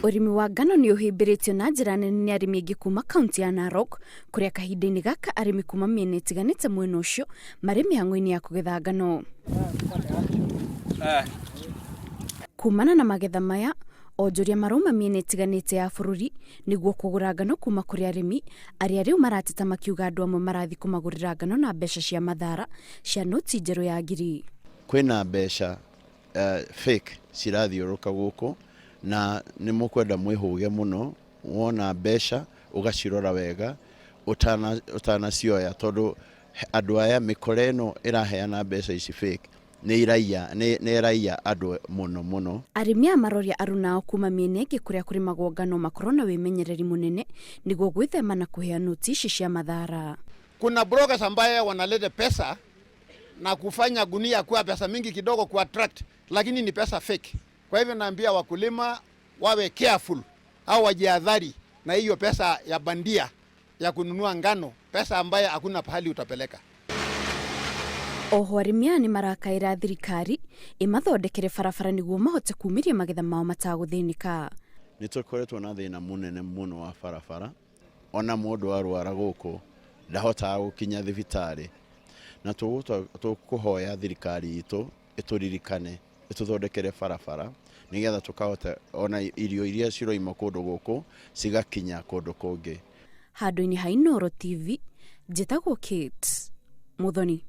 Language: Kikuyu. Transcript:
Ũrĩmi wa ngano nĩ ũhĩmbĩrĩtio na njĩra nene nĩ arĩmi aingĩ kuma kaunti ya Narok, kũrĩa kahinda-inĩ gaka arĩmi kuma mĩena ĩtiganĩte mwena ũcio marĩ mĩhang'o-inĩ ya kũgetha ngano. Kumana na magetha maya, onjoria marauma mĩena ĩtiganĩte ya bũrũri nĩguo kũgũra ngano kuma kũrĩ arĩmi arĩa rĩu marateta makiuga andũ amwe marathiĩ kũmagũrĩra ngano na mbeca cia mathara cia noti njerũ ya ngiri. Kwĩna mbeca fake cirathiũrũrũka gũkũ na nĩ mũkwenda mwĩhũge mũno, wona mbeca ũgacirora wega ũtanacioya tondũ andũ aya mĩkora ĩno ĩraheana mbeca ici fake nĩ iraiya nĩ ĩraiya andũ mũno mũno. Arĩmi aya maroria aruna ao kuma mĩena ĩngĩ kũrĩa kũrĩmagwo ngano makorwo na wĩmenyereri mũnene nĩguo gwĩthema na kũheo noti ici cia mathara. Kuna brokers ambaye wanaleta pesa na kufanya gunia kuwa pesa mingi kidogo ku attract, lakini ni pesa fake. Kwa hivyo naambia wakulima wawe careful au wajihadhari na hiyo pesa ya bandia ya kununua ngano, pesa ambaye hakuna pahali utapeleka. Oho arĩmi aya nĩ marakaĩra thirikari ĩmathondekere barabara nĩguo mahote kumĩria magetha mao matagũthĩnĩka. Nĩ tũkoretwo na thĩna mũnene mũno wa barabara, ona mũndũ arwara gũkũ ndahotaga gũkinya thibitarĩ, na tũkũhoya thirikari itũ ĩtũririkane ĩtũthondekere barabara nĩgetha tũkahota ona irio iria ciroima kũndũ gũkũ cigakinya kũndũ kũngĩ. Handũ-inĩ ha Inooro TV, njĩtagwo Kate Muthoni.